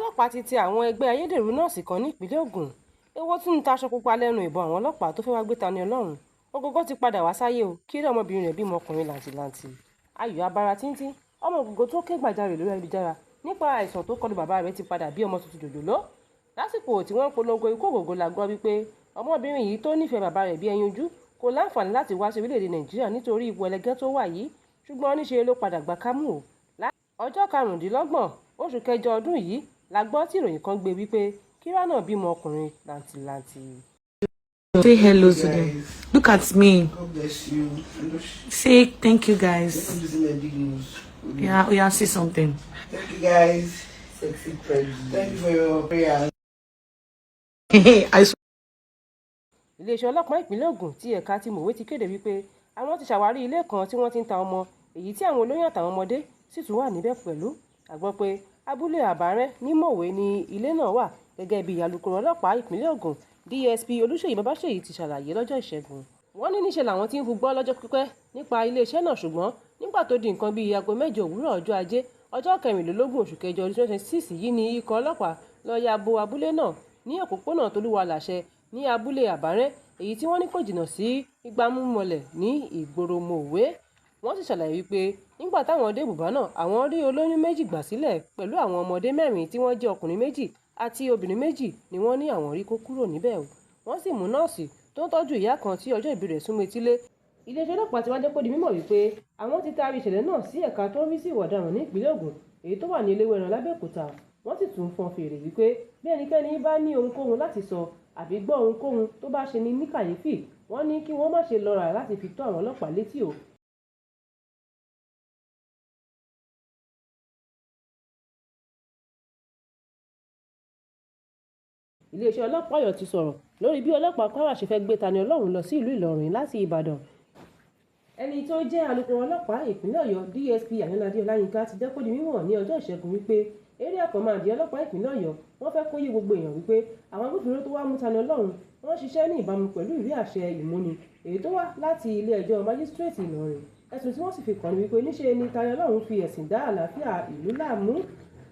Ọlọ́pàá ti tẹ àwọn ẹgbẹ́ ayédèrú nọ́ọ̀sì kan nípìnlẹ̀ Ògùn. Èwo tún ń taṣọ pupa lẹ́nu ìbọn àwọn ọlọ́pàá tó fẹ́ wá gbé Tani Olohun. Ògògó ti padà wá sáyé o, kí ọmọbìnrin rẹ̀ bímọ ọkùnrin làǹtìlanti. Ayọ̀ abara tíntín, ọmọ Ògògó tó ké gbàjarè lórí ayélujára nípa àìsàn tó kọlu bàbá rẹ̀ ti padà bí ọmọ tuntun jòjòló. Lásìkò tí wọ́n ń polongo ikú Ògògó la gbọ́ wípé ọmọbìnrin yìí tó nífẹ̀ẹ́ bàbá rẹ̀ bí ẹyin ojú kò láǹfààní láti wá sí orílẹ̀-èdè Nàìjíríà nítorí ipò ẹlẹgẹ́ tó wà yìí, ṣùgbọ́n níṣe ló padà gbà kámú o. Ọjọ́ 25 oṣù kẹjọ ọdún yìí la gbọ́ tí ìròyìn kan gbé wípé Kíra náà bímọ ọkùnrin làǹtìlanti. Say hello to them. Look at me. God bless you. Say thank you, guys. I'm using my big nose. Yeah, yeah, say something. Thank you, guys. Sexy Peggy. Thank you for your prayers. I Iléeṣẹ́ ọlọ́pàá ìpínlẹ̀ Ògùn tí ẹ̀ka ti Mòwe ti kéde wípé àwọn ti ṣàwárí ilé kan tí wọ́n ti ń ta ọmọ, èyí tí àwọn olóyún àtàwọn ọmọdé sì tún wà níbẹ̀ pẹ̀lú. A gbọ́ pé abúlé Àbárẹ́ ní Mòwe ni ilé náà wà, gẹ́gẹ́ bí alūkkóró ọlọ́pàá ìpínlẹ̀ Ògùn DSP Olúṣèyí Babáṣèyí ti ṣàlàyé lọ́jọ́ Ìṣẹ́gun. Wọ́n ní níṣe làwọn ti ń fún gbọ́ lọ́jọ́ pípẹ́ nípa iléeṣẹ́ náà, ṣùgbọ́n nígbà tó di nǹkan bíi aago 8 òwúrọ̀ ọjọ́ Ajé ọjọ́ 24 oṣù kẹjọ ọdún 2026 yìí ní ikọ̀ ọlọ́pàá lọ ya bo abúlé náà ní òpópónà Tolúwaláṣẹ ní abúlé Àbárẹ́, èyí tí wọ́n ní kò jìnnà sí Ìgbámúmọlẹ̀ ní ìgboro Mòwe. Wọ́n sì ṣàlàyé wípé nígbà táwọn dé ibùba náà, àwọn rí olóyún 2 gbà sílẹ̀ pẹ̀lú àwọn ọmọdé 4 tí wọ́n jẹ́ ọkùnrin 2 àti obìnrin 2 ni wọ́n ní àwọn rí kó kúrò níbẹ̀. Wọ́n sì mú nọ́ọ̀sì tó ń tọ́jú ìyá kan tí ọjọ́ ìbí rẹ̀ súnmọ́ etílé. Iléeṣẹ́ ọlọ́pàá ti wá jẹ́ kó di mímọ̀ wípé àwọn ti taari ìṣẹ̀lẹ̀ náà sí ẹ̀ka tó ń rí sí ìwà ọ̀daràn ní ìpínlẹ̀ Ògùn, èyí tó wà ní Eléwéran l'Abẹ́òkúta. Wọ́n sì tún fọn fèrè wípé bí ẹnikẹ́ni bá ní ohunkóhun láti sọ àbí gbọ́ ohunkóhun tó bá ṣe ní kàyéfì, wọ́n ní kí wọ́n má ṣe lọ́ra láti fi tó àwọn ọlọ́pàá létí o. Iléeṣẹ́ ọlọ́pàá Ọ̀yọ́ ti sọ̀rọ̀ lórí bí ọlọ́pàá Kwara ṣe fẹ́ gbé Tani Olohun lọ sí ìlú Ìlọrin láti Ìbàdàn. Ẹni tó jẹ́ alūkkóró ọlọ́pàá ìpínlẹ̀ Ọ̀yọ́ DSP Àyànládé Ọláyínká ti jẹ́ kó di mímọ̀ ní ọjọ́ Ìṣẹ́gun wípé Area Command ọlọ́pàá ìpínlẹ̀ Ọ̀yọ́ wọ́n fẹ́ kó yé gbogbo èèyàn wípé àwọn agbófinró tó wá mú Tani Olohun wọ́n ṣiṣẹ́ ní ìbámu pẹ̀lú ìwé àṣẹ ìmúni èyí tó wá láti ilé ẹjọ́ májísírèètì Ìlọrin. Ẹ̀sùn tí wọ́n sì fi kàn ní wípé níṣe ni Tani Olohun fi ẹ̀sìn dá àlàáfíà ìlú láàmú.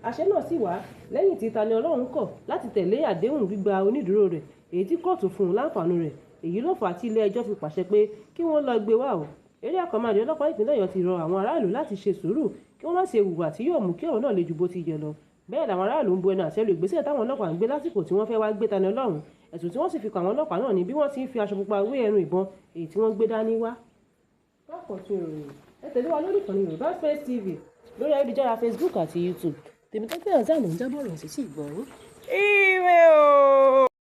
Àṣẹ náà sì wá lẹ́yìn tí Tani Olohun kọ̀ láti tẹ̀lé àdéhùn gbígba onídùúró rẹ̀ èyí tí kóòtù fún un láǹfààní rẹ̀. Èyí ló fà á tí ilé ẹjọ́ fi pàṣẹ pé kí wọ́n lọ gbé wá o. Area Command ọlọ́pàá ìpínlẹ̀ Ọ̀yọ́ ti rọ àwọn aráàlú láti ṣe sùúrù kí wọ́n má ṣe hùwà tí yóò mú kí ọ̀rọ̀ náà le ju bó ti yẹ lọ. Bẹ́ẹ̀ làwọn aráàlú ń bu ẹnu àtẹ́ lu ìgbésẹ̀ táwọn ọlọ́pàá ń gbé lásìkò tí wọ́n fẹ́ wá gbé Tani Olohun. Ẹ̀sùn tí wọ́n sì fi kàn àwọn ọlọ́pàá náà ni bí wọ́n ti ń fi aṣọ pupa wé ẹnu ìbọn èyí tí wọ́n gbé dání wá. Lákọ̀tun ìròyìn, ẹ tẹ̀lé wa lórí ìkànnì Yorùbá Space TV lórí ayélujára Facebook àti YouTube. Tèmítọ́pẹ́ Hasan ló ń jábọ̀ ròyìn sí ìgbọ̀nyín. Ire o!